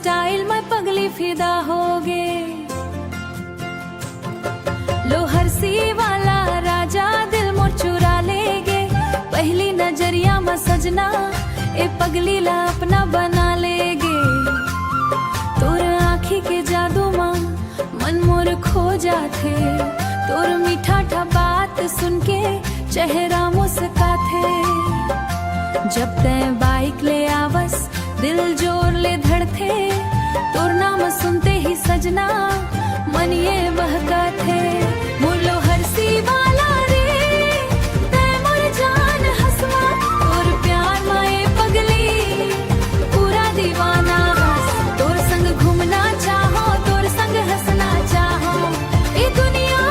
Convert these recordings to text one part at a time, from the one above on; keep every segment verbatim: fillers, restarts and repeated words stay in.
Style में पगली फिदा होगे। लो हरसी वाला राजा दिल मोर चुरा लेगे। पहली नजरिया में सजना ए पगली ला अपना बना लेगे। तोर आँखी के जादू में मन मोर खो जाथे। तोर मीठा ठा बात सुन के चेहरा मुस्काथे। जब तैं बाइक ले आवस दिल जोर ले धड़थे। तोर नाम सुनते ही सजना मन ये बहकाथे। मोर लो हरसी वाला रे, तैं मोर जान हसवा। तोर प्यार मा ए पगली पूरा दीवाना हस। तोर संग घूमना चाहो, तोर संग हंसना चाहो। ए दुनिया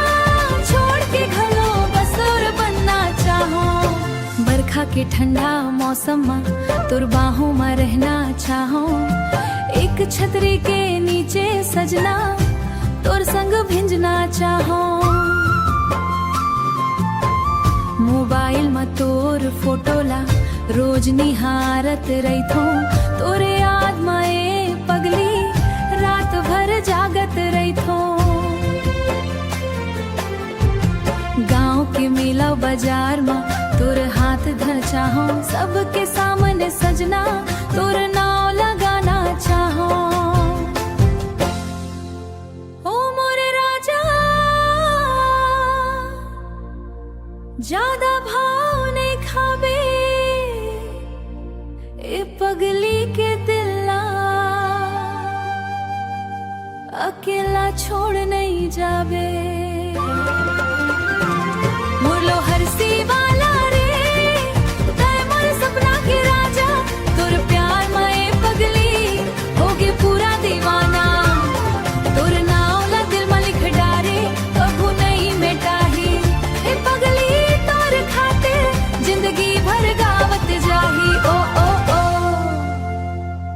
छोड़ के घलो बस तोर बनना चाहो। बरखा के ठंडा मौसम मा तोर बाहों मा रहना चाहो। एक छतरी के नीचे सजना तोर संग भिंजना चाहो। मोबाइल मा तोर फोटो ला रोज निहारत रहिथो। तोरे याद मा ए पगली रात भर जागत रहिथो। गांव के मेला बाजार मा तोर हाथ धर चाहो। सबके सामने सजना तोर नाव लगाना चाहो। ओ मोर राजा, ज्यादा भाव नहीं खाबे, ए पगली के दिल ला अकेला छोड़ नहीं जाबे।